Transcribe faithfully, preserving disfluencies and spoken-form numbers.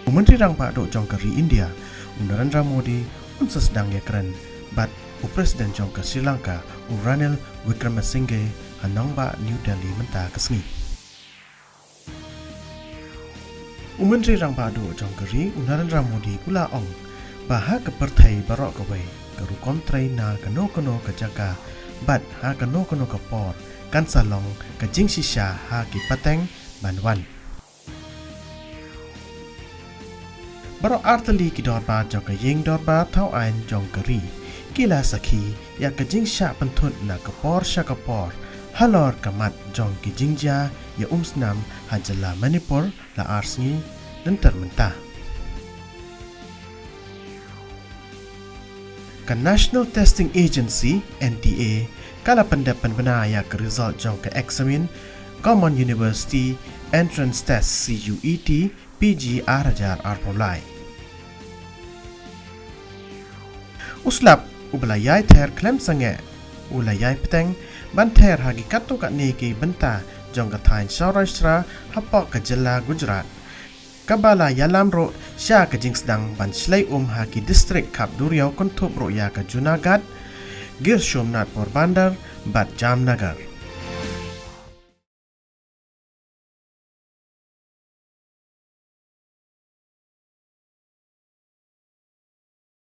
U Myntri Rangbah Duh jong ka ri India, u Narendra Modi, un sa sdang ïakren bad u President jong ka Sri Lanka, u Ranil Wickremesinghe, ha nongbah New Delhi mynta ka sngi. U Myntri Rangbah Duh jong ka ri, u Narendra Modi, u la ong ba ha ka pyrthei baroh kawei, ka rukom trei na kano kano ka jaka bad ha kano kano ka por kan sa long ka jingshisha ha ki pateng ban wan. Baroh artylli ki dorbar jong ka ïing dorbar thaw aiñ jong ka ri ki la sakhi ïa ka jingshah pynthut na ka por sha ka por halor ka mat jong ki jingjia ïa umsnam ha jylla Manipur la ar sngi lynter mynta. Ka National Testing Agency, N T A, ka la pyndep pynbna ïa ka result jong ka eksamin Common University Entrance Test, C U E T, P G ar hajar arphew lai. U slap uba la ïai ther khlem sangeh u la ïai bteng ban ther ha ki katto katne ki bynta jong ka thaiñ Saurashtra hapoh ka jylla Gujarat, kaba la ïalam ruh sha ka jingsdang ban shlei um ha ki distrik khap duriaw kynthup ruh ïa ka Junagadh, Gir Somnath Porbandar bad Jamnagar.